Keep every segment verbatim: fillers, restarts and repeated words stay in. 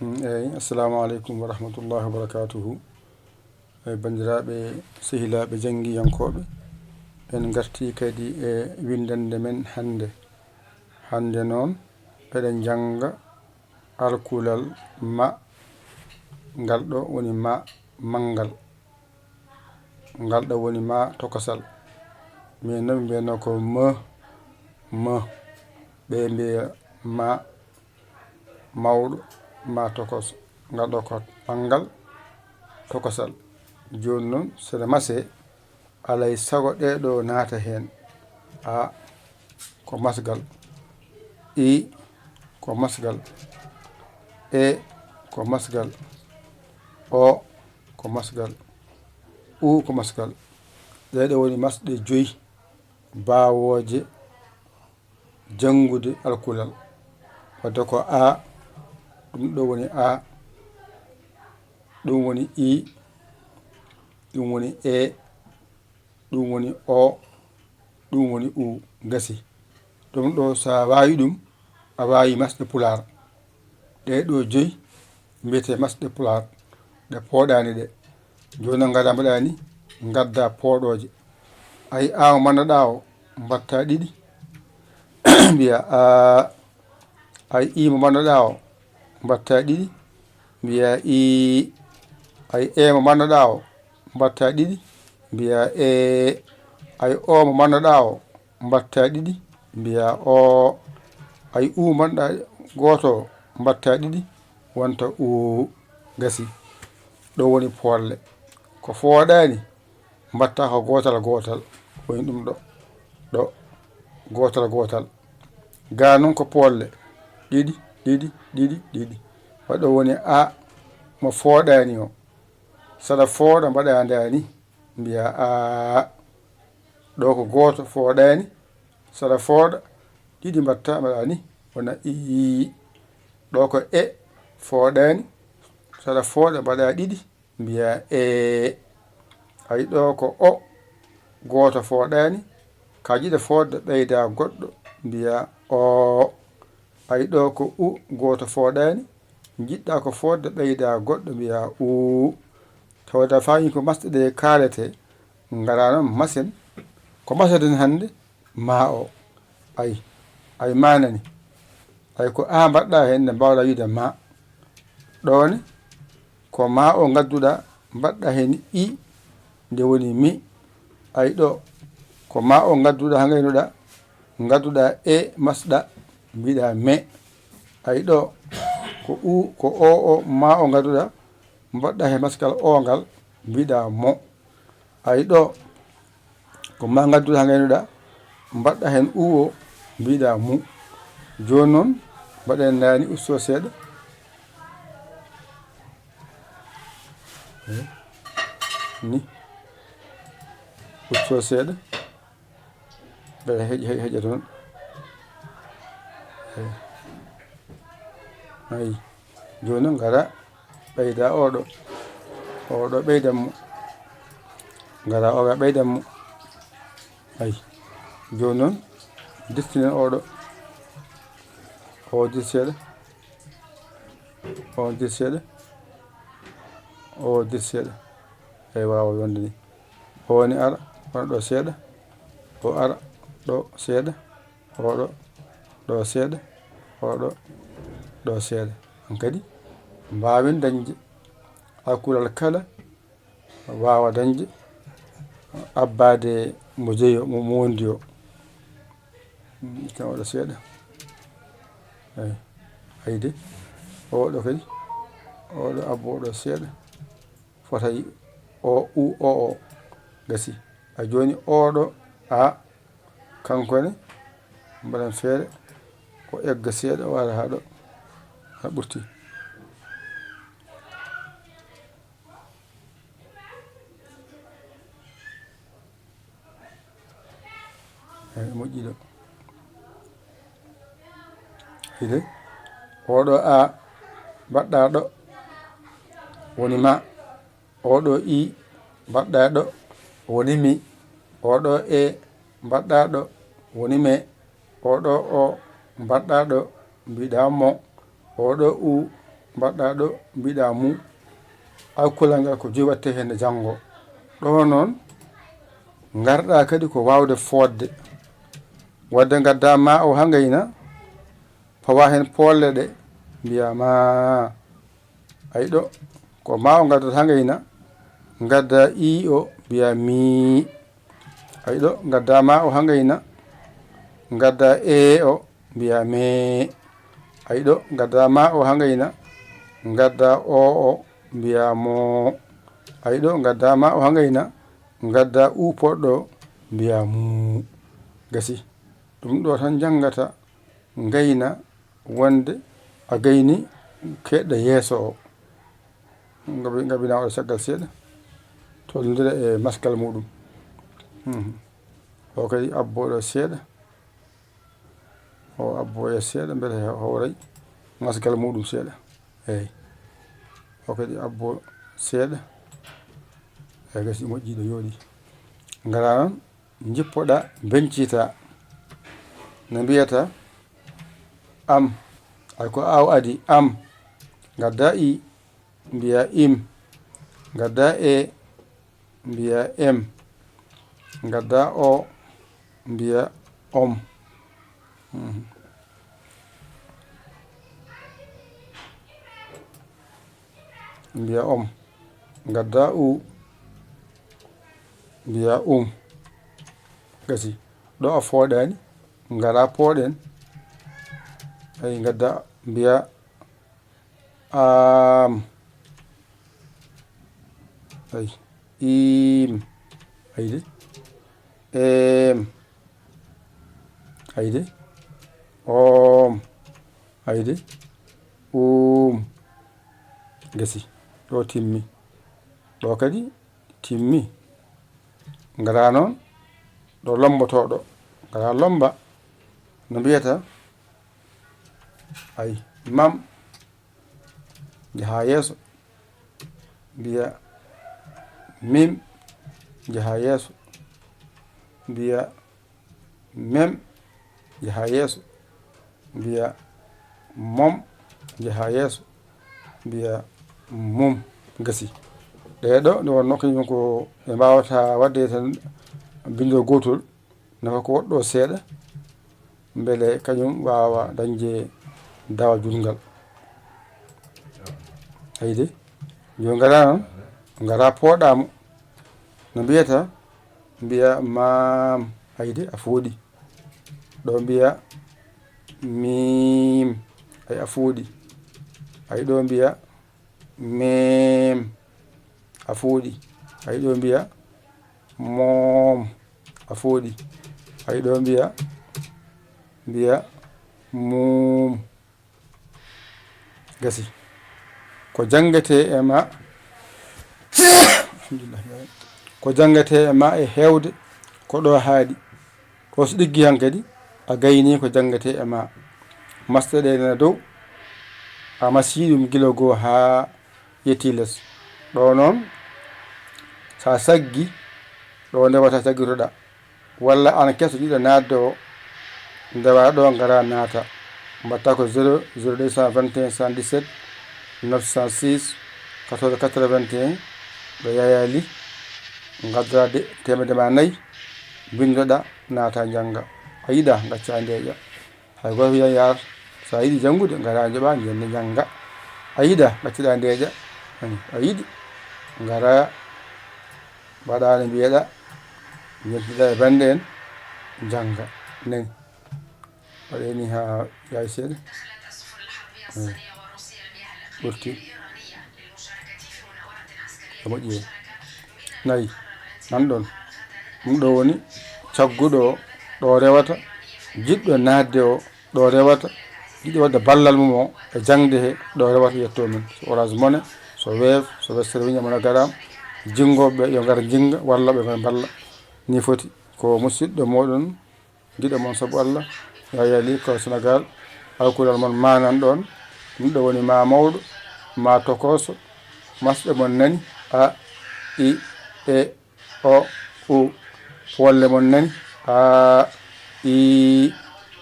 Mm, eyi, assalamu aleykum wa rahmatullahi wa barakatuhu. E banndiraaɓe, sehilaaɓe, janngiyankooɓe, en ngartii kadi e winndannde men hannde. Hannde noon, eɗen njannga alkulal ma. Ngal ɗo woni ma manngal. Ngal ɗo woni ma tokosal. Min noon, ɓe mbiyatnoo ko m, m. Ɓe mbiya ma mawɗo, ma tokos. Ngal ɗo ko ɓanngal tokosal. Jooni noon, so ɗe masee, alaa e sago ɗee ɗo naata heen. A ko masgal, i ko masgal, e ko masgal, o ko masgal, u ko masgal. Ɗee ɗo woni masɗe joyi baawooje janngude alkulal. Wadde ko a, ɗum ɗo woni a, ɗum woni i, ɗum woni e, ɗum woni o, ɗum woni u. Gasi. Ɗum ɗo, so a waawi ɗum, a waawi masɗe pulaar. Ɗee ɗo joyi mbiyetee masɗe pulaar, ɗe pooɗaani ɗe. Jooni noon, ngaɗa mbaɗa ni, ngadda pooɗooje. Ay, a mo mannduɗaa o, mbaɗta ɗiɗi, mbiya a. Ay, i mo mannduɗaa o, mbaɗta ɗiɗi, mbiya i. Ay, e mo mannduɗaa o, mbaɗta ɗiɗi, mbiya e. Ay, o mo mannduɗaa o, mbaɗta ɗiɗi, mbiya o. Ay, u mannduɗaa gooto o, mbaɗta ɗiɗi, wonta u. Gasi. Ɗo woni pooɗle. Ko fooɗaani, mbaɗta ko gootal gootal. Woni ɗum ɗo. Ɗo. Gootal gootal. Gaa noon ko pooɗle. Ɗiɗi, ɗiɗi, ɗiɗi, ɗiɗi. Wa ɗo woni a mo fooɗaani o. Saɗa fooɗa mbaɗa ndaa ni, mbiya a. Ɗo ko gooto fooɗaani. Saɗa fooɗa, ɗiɗi mbaɗta mbaɗa ni, wona ii. Ɗo ko e fooɗaani. Saɗa fooɗa mbaɗa ɗiɗi, mbiya e. Ay, ɗo ko o gooto fooɗaani. Ka jiɗa fooɗde ɓeyda goɗɗo, mbiya o. Ay, ɗo ko u gooto fooɗaani. Njiɗɗa ko fooɗde ɓeyda goɗɗo, mbiya u. Tawde a faami ko masɗe ɗe kaaletee, ngara noon masen. Ko masaten hannde? Ma o. Ay, ay ma nani. Ay, ko a mbaɗɗa heen nde mbaawɗa wiide ma. Ɗo ne, ko ma o ngadduɗa, mbaɗɗa heen i, nde woni mi. Ay, ɗo, ko ma o ngadduɗa, ha ngaynuɗa, ngadduɗa e masɗa, mbiɗa me. Ay, ɗo, ko u, ko o, o, ma o ngadduɗa, mbaɗɗa heen maskal o ngal, mbiɗa mo. Ay, ɗo, ko ma ngadduɗa, ha ngaynuɗa, mbaɗɗa heen u o, mbiɗa mu. Jooni noon, mbaɗen ndaa ni, usto seeɗa. Eh, ni. Usto seeɗa. Mbeɗa heƴa, heƴa, heƴa toon. Eh. Ayi. Jooni noon, ngara ɓeyda oɗo. Oɗo ɓeydan mo. Ngara o ga ɓeydan mo. Ayi. Jooni noon, dirtinen oɗo. O dir seeɗa. O dir seeɗa. O dir seeɗa. Eyi, waawa wonde ni. O woni ara, wona ɗo seeɗa. O ara ɗo seeɗa. Oɗo ɗo seeɗa. Oɗo ɗo seeɗa. Hankadi mbaawen dañde alkulal kala, waawa dañde, abbaade mo jeyo, mo, mo wondi o. Mm, tan oɗo seeɗa. Eyi. Ayde. Oɗo kadi. Oɗo abbo oɗo seeɗa. Fotay o, u, o, o. Gasi. A jooni oɗo a. Kanko ne, mbaɗan feere, o egga seeɗa, o ara haa ɗo, haa ɓurti. Eyi, moƴƴi ɗo. Hide, oɗo a, mbaɗɗa ɗo, woni ma. Oɗo i, mbaɗɗa ɗo, woni mi. Oɗo e, mbaɗɗa ɗo, woni me. Oɗo o, mbaɗɗa ɗo, mbiɗa mo. Oɗo u, mbaɗɗa ɗo, mbiɗa mu. Alkulal ngal ko joyi waɗte heen e janngo. Ɗo noon, ngarɗa kadi ko waawde fooɗde. Waɗde ngadda ma o haa ngayna, pawa heen poolle ɗe, mbiya ma. Ay ɗo, ko ma o ngaddata haa ngayna, ngadda i o, mbiya mi. Ay ɗo, ngadda ma o haa ngayna, ngadda e o, mbiya me. Ay ɗo, ngadda ma o haa ngayna, ngadda o o, mbiya mo. Ay ɗo, ngadda ma o haa ngayna, ngadda u poɗɗo, mbiya mu. Gasi. Ɗum ɗo tan njanngata ngayna wonde a gayni keɗɗa yeeso o. Ngabi, ngabina waɗa caggal seeɗa. To ɗum ndira e maskal muɗum. Mhm. O kadi abbo ɗo seeɗa. O abbo e seeɗa, mbele hawray maskal muɗum seeɗa. Eey. O kadi abbo seeɗa. Eey, gasi moƴƴi ɗo yooɗi. Ngara noon, njippoɗa, mbeñcita. No mbiyata? Am. Ay ko aw adi, am. Ngadda i, mbiya im. Ngadda e, mbiya em. Ngadda o, mbiya om. Mhm. Mbiya om. Ngadda u, mbiya um. Gasi. Ɗo a fooɗaani, ngara pooɗen. Ay, ngadda, mbiya am. Ay, im. Ay de. Em. Ay de. Om. Ay de. Um. Gasi. Ɗo timmi. Ɗo kadi timmi. Ngara noon ɗo lombotooɗo. Ngara lomba. No mbiyata? Ay, mam. Njaha yeeso. Mbiya mim. Njaha yeeso. Mbiya mem. Njaha yeeso. Mbiya mom. Njaha yeeso. Mbiya mum. Gasi. Ɗee ɗo nde wonnoo kañum ko ɓe mbaawata waɗde tan binndol gootol. Nafa ko woɗɗo seeɗa, mbele kañum waawa dañde dawal juutngal. Ayi de, yo ngara noon, ngara pooɗaamo. No mbiyata? Mbiya maam. Ayi de, a fooɗi. Ɗo mbiya miim. Ay, a fooɗi. Ay, ɗo mbiya meem. A fooɗi. Ay, ɗo mbiya moom. A fooɗi. Ay, ɗo mbiya, mbiya muum. Gasi. Ko janngetee e ma, alhamdulillah, ko janngetee e ma e heewde ko ɗo haaɗi. Ko so ɗiggi hankadi, a gaynii ko janngetee e ma. Masɗe ɗe nana dow, a masii ɗum gila goo haa yettii les. Ɗo noon, so a saggi, ɗo ndewata caggitoɗaa. Walla aan keso jiɗɗo naatde o, ndewa ɗo, ngara naata. Mbaɗta ko zéro, zéro deux cent vingt et un, cent dix-sept, neuf cent six, quatorze quatre-vingt-un, ɗo Yaya Ly, ngaddoɗaa de, teemedde ma nayi, mbinndoɗaa, naata njannga. A yiɗaa, ngaccaa ndeeƴa. Hay gooto wiyan yaar, so a yiɗi janngude, ngara njoɓaa, njannde njannga. A yiɗaa, ngaccuɗaa ndeeƴa. Ani, a yiɗi, ngara, mbaɗaa no mbiyeɗaa, njedduɗaa e bannde en, njannga. Nani, waɗee ni haa yaawi seeɗa. Eh, ɓurti. E moƴƴi heen. Nayi, nan ɗoon. Ɗum ɗo woni cagguɗo o, ɗo rewata, jiɗɗo naatde o, ɗo rewata, jiɗɗo waɗde ballal mum o e jaŋde he, ɗo rewata yetto min. So Orange Money, so Wave, so Western Union, MoneyGram, jinngooɓe ɓe yo ngar jinnga, wallooɓe ɓe mballa. Ni foti. Ko musidɗo mooɗon, giɗo mon sabu Allah, Yaya Ly ko Senegal, alkulal mon manan ɗoon, ɗum ɗo woni ma mawɗo, ma tokooso, masɗe mon nani, a, i, e, o, u, polle mon nani, a, i,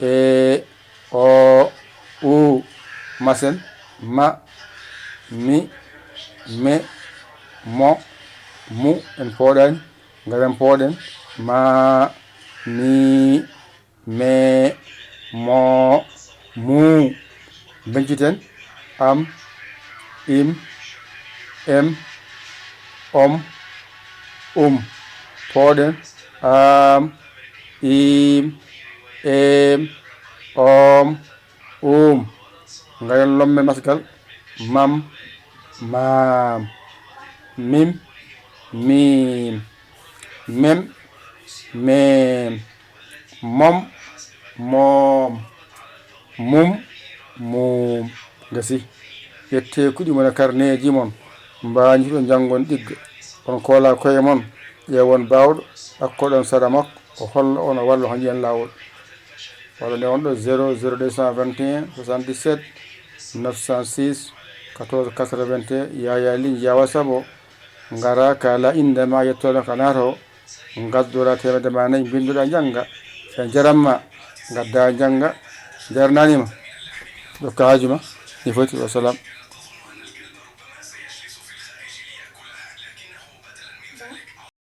e, o, u, masen, ma, Mi, me, mo, mu. En pooɗaani. Ngaren pooɗen. Ma, mi, me, mo, mu. Mbenciten. Am, im, em, om, um. Pooɗen. Am, im, em, om, um. Ngaren lomme masgal. Mam, maam. Mim, miim. Mem, meem. Mom, moom. Mum, muum. Gasi. Ƴettee kuɗi mon e karneeji mon, mbaañitu-ɗon njanngon ɗigga. On koola koye mon, ƴeewon baawɗo, ɗakkoɗon sara makko, o holla on, o walla on, ƴeen laawol. Walla nde on ɗo zéro zéro deux cent vingt et un soixante-dix-sept neuf cent six quatorze quatre-vingt-un, Yaya Liñ Yawa Sabo, ngara kaala innde ma, yettoɗon ka naato, ngaddora teemedde ma nayi, mbinnduɗa, njannga. En jaramma, ngadda njannga, jarnanima. Ɗo ka haaju ma, ni foti, wa salam.